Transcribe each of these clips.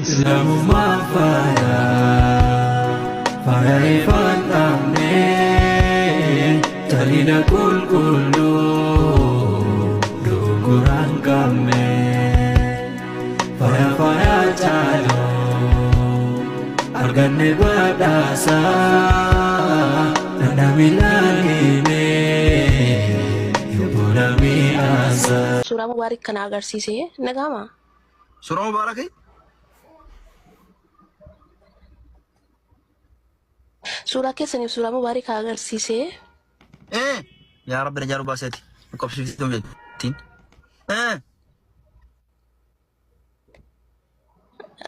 Islaamummaan faaya faaya ifaan dhabne jalina qulqulluu dogongoraan qabne faaya faaya caalu arganne badhaasa dhandhami laalime yobbona mi'aasa. Suuraa mubaarik kana agarsiise nagama. Suuraa mubaarakii? Suuraa keessaniif suuraa mubaarik agarsiise. Ee yaa rabbi na jaaru baaseeti. Qobsiiftuu jettiin. Ee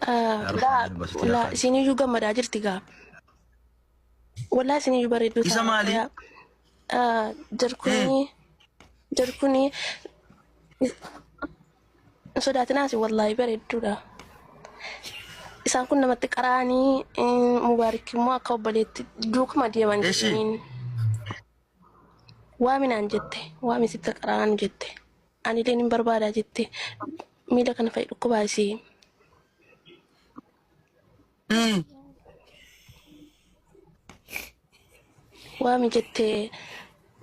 yaa rabbi Laa na jaaru baaseeti yaa laa Khaaliq. isiniyyuu gammadaa jirti gaa. Wallaa isiniyyuu bareedduu Isa ta'a. maali? Yaa Ee jarkuni jarkuni hin sodaatinaasi wallaahi bareedduudha. Isaan kun namatti qara'anii mubaarik immoo akka obboleetti duukuma deeman eshi jedhaniin. Waami naan jette waami sitti qara'an jette. Anileen hin barbaadaa jette miila kana fa'i dhukkubaa isii. Waami jette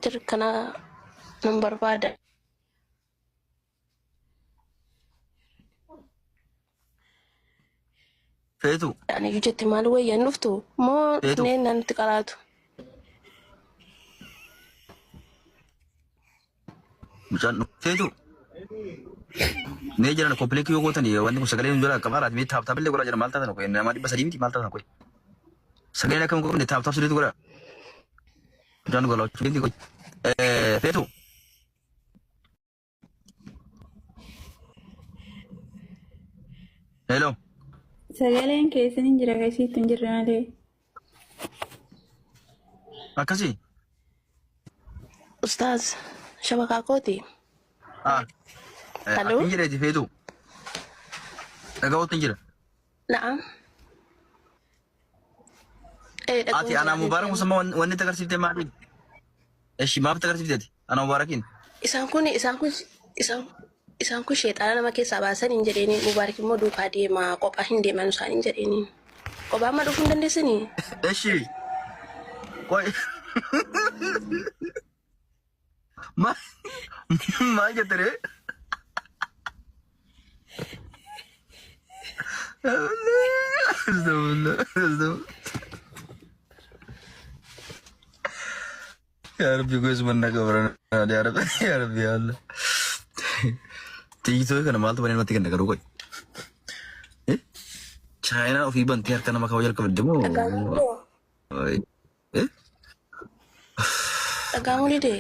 jarri kana nan barbaada. Feetu. Ani iyyuu jette maal wayya hin dhuftu moo Feetu. dhufnee natti qaraatu. Mucaan feetu. Mee jiran koppileekii yoo gootan wanti kun sagalee nu jala qabaaraati mee taap taap illee godhaa jira maal taatan qoy nama 300 miti maal taatan qoy. Sagaleen akkam godhamne taap taap sirriitti godhaa. Mucaan nu galaa qoy. Feetu. Hello. Sagaleen keessan hin jira kasiitti hin jirre malee. Akkasii. Ustaaz shabakaa kooti. Ah. Hallo? Akkin jedheeti feetu. Dhaga'uutti hin jira. Na'am. Ee Ati dhaga'uun anaa jira mubaarak deebi'ame. musamma wanni itti agarsiifte maali? Eshi maaf itti agarsiifte ati? Anaa mubaarakiin. Isaan kun isaan kun isaan isaan kun sheexaana nama keessaa baasan hin jedheeni mubaarak immoo duukaa deema kophaa hin deeman isaan hin jedheeni. Kophaa amma dhufuu hin dandeessanii? Eshi. Qoy. Maal maal jette ree? Astagfirullah, astagfirullah. Yaa Rabbi gosa manna qabran yaa Rabbi yaa Rabbi yaa Allah. Tiitoo kana maaltu banee namatti kenna garuu qoy. Eh? Chaayinaa ofii bantee harka nama kaawwa jalqabde moo? Dhagaamuu didee? Eh? Dhagaamuu didee?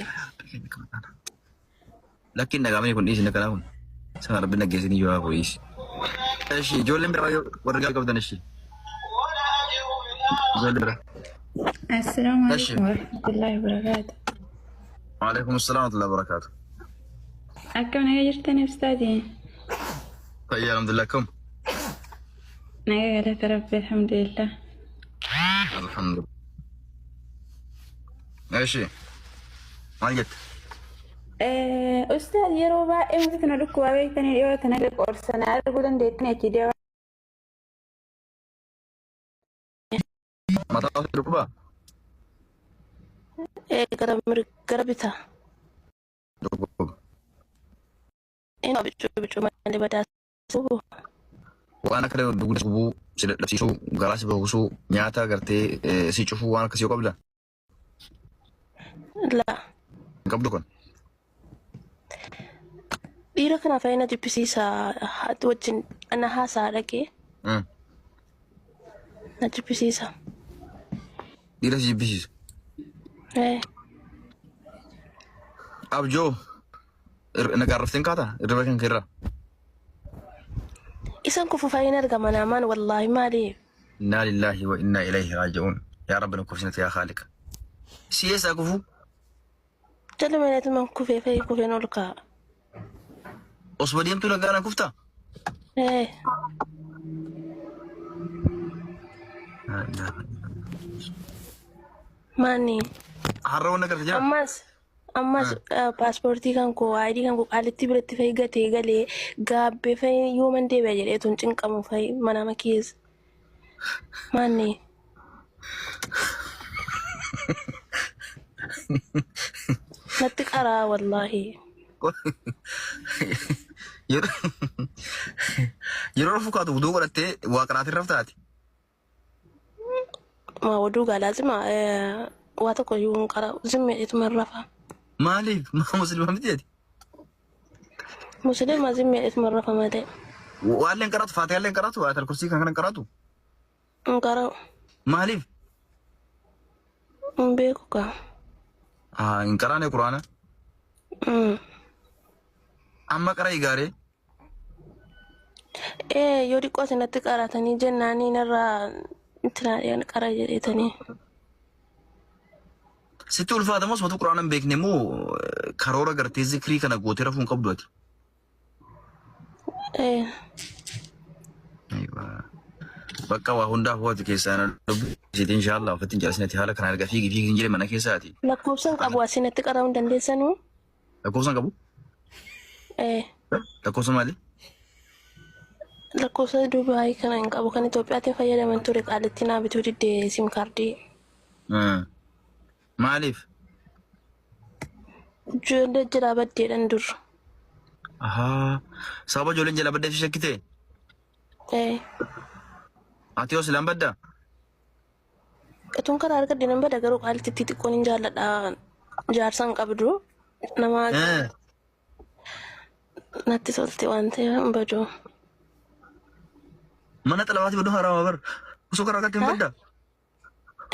Lakkiin dhagaamni kun dhiisi nakkanaa kun. Sana rabbi naggeessin iyyuu haa dhiisi. Eshi ijoolleen biraa yoo warri gaarii qabdan eshi. Ijoolleen biraa. Assalaamu Eshi. alaikum warahmatullahi wabarakaatu. Waalaikum salaam wa rahmatullahi wa barakaatu. Akkam nagaa jirtan ustaadii? Fayyaa alhamdulillah akkam. Nagaa galata rabbi alhamdulillah. Alhamdulillah. Eshi. Maal jette? Ustaad yeroo baay'ee wanti kana dhukkubaa beektanii dhiyoo tana qorsa na arguu dandeettanii achi deemaa. Mataa ofii dhukkubaa? Ee gara gara bitaa. Dhukkuba. Inni bicuu bicuu malee badaa subu. Waan akka dugda gubuu, si dadhabsiisuu, garaa si boqosuu, nyaata gartee si cufuu waan akkasii yoo qabda? Laa. Hin qabdu kun. Dhiira kana fa'i na jibbisiisa haati wajjin ana haasaa dhaqee na jibbisiisa. Dhiira si jibbisiisa. Ee. Abjoo nagaan rafteen kaata irriba kan keerraa. Isan kufu fa'iin argama naamaan wallaahi maali? Innaa lillaahi wa innaa ilayhi raaji'uun. Yaa Rabbi nu kufsinati yaa Khaaliq. Si eessaa kufuu? Jaluma neetuman kufee fa'i kufeen ol ka'a. Osuma deemtuu nagaan kuftaa? Ee. Laa ilaaha illallah. Maani? Har'a wanna garte jira? Ammas Ammas paaspoortii kan koo ID kan koo qaalitti biratti fa'i gatee galee gaabbee fa'i yooman deebi'a jedheetu hin cinqamu fa'i manama keessa. Maanni natti qaraa wallaahi. Yeroo rafuu kaatu wuduu godhattee waa qaraatiin raftaati. Ma oduu gaalaazima waa tokko iyyuu hin qara'u zimmeedheetuma rafa. Maaliif? Maa musliima miti ati? Musliima zimmeedheetuma rafa malee. Waallee hin qaratu, faatiyaallee hin qaratu, ayatal kursii kan kana hin qaratu. Hin qara'u. Maaliif? Hin beeku kaa. Ah, hin qaraane quraana. Amma qara'i gaaree. Ee yoo xiqqoo isinatti qaratanii jennaanii narraa itti naa qara jedheetanii. Sitti ulfaata moo osoo quraana hin beekne moo karoora gartee zikrii kana gootee rafuu hin qabdu ati? Ee. Aywa. Bakka waa hundaaf waati keessaa na dubbisiiti inshaallah ofitti hin jaasinati haala kanaan erga fiigi fiigi hin jedhe mana keessaati. Lakkoofsa hin qabu asinatti qara'uu hin dandeessanuu? Lakkoofsa hin qabu? Ee. Lakkoofsa maali? Lakkoofsa Dubaayii kana hin qabu kan Itoophiyaatiin fayyadaman ture qaalitti naa bituu didde sim kaardii. Maaliif? Ijoollee jalaa baddeedhan dur. Ahaa. Sababa ijoolleen jalaa baddeef shakkitee? Ee. Ati yoo silaan baddaa? Utuun karaa argadhe nan bada garuu qaalittitti xiqqoon hin jaalladha. Jaarsa hin qabdu. Nama natti tolte waan ta'eef hin badu. Mana xalabaati baduu haraama bar. Osoo karaa argatte hin baddaa?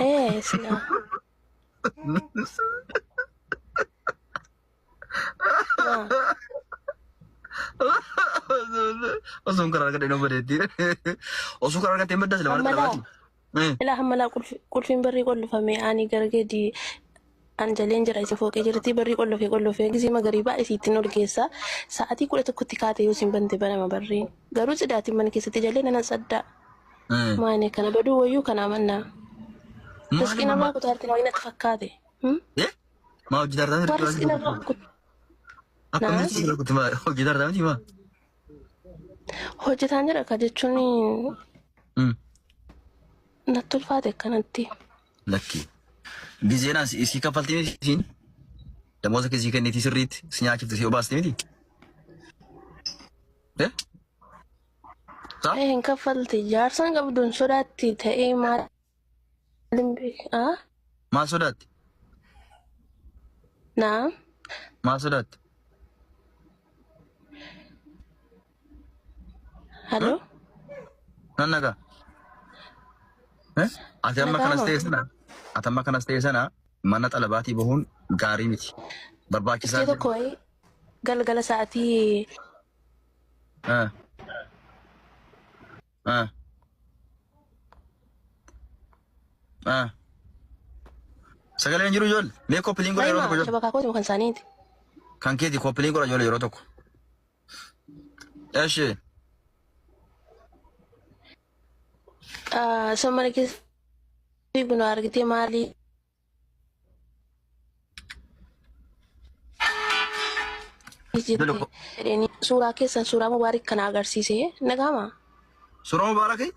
Ee silaa. Osoo karaa argadhe nan badeetti. Osoo karaa argatte hin baddaa sila mana Ammalaa. xalabaati. Ilaa hammalaa qulfiin barrii qollofame ani gara gadi an jaleen jira isin fooqee jirti barrii qollofee qollofee gisee magariibaa isiittiin ol geessa sa'aatii 11tti kaate yoo isin bante banama barriin garuu tsidaatiin mana keessatti jalee nana tsaddaa maani kana baduu wayyuu kana amannaa riskiin irraa kutaarti waa natti fakkaate. Maa hojii dardaa Waa riskiin irraa kutaa Akka miti irraa kutti maa hojii dardaa miti maa. Hojjetaan jira ka jechuun natti ulfaate akkanatti. Lakki. Gizeenaan isii kaffaltii miti isiin. Damooza kee sii kennitii sirriitti si nyaachifte si obaasti miti. Eh? Saa? Ee hin kaffalti jaarsaan qabduun sodaatti ta'ee maal hin beeku. Ah? Maal sodaatti? Naa? Maal sodaatti? Halo? Nan nagaa. Eh? Ati amma kanas ta'e sana ati amma kanas ta'e sana mana xalabaatii bahuun gaarii miti. Barbaachisaa Ishee tokko wayii galgala sa'aatii Ah. Ah. Ah. Sagaleen hin jiru ijoollee. Mee koppiliin godha yeroo Naima tokko ijoollee. shabakaa kooti kan isaaniiti. Kan keeti koppiliin godha ijoollee yeroo tokko. Eshi. Isa mana keessa fiigu na argitee maali? Jedheenii suuraa keessan suuraa mubaarik kana agarsiise nagaama. Suuraa mubaarakii?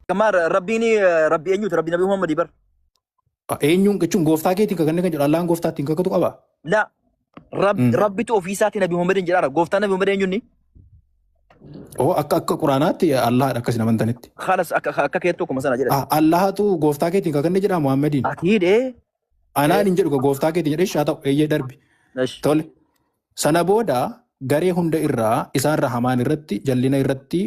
Kamaa rabbiin rabbi eenyuti rabbi nabi Muhammadii bar. Eenyuun jechuun gooftaa keetiin kakanne kan jedhu Allahan gooftaattiin kakatu qaba. La rabbitu ofii isaatii nabi Muhammadin jedhaara. Gooftaan nabi Muhammad eenyunni? Oo akka Quraanaatti Allahadha akkasin amantanitti. Khalas akka keettu akkuma sana jedha. Ah, Allahatu gooftaa keetiin kakanne jedhaa Muhammadiin. Ati hidhee. Anaan hin jedhu gooftaa keetiin jedhee haa ta'u eeyyee darbi. Esh. Tole. Sana booda garee hunda irraa isaan irra hamaan irratti jallina irratti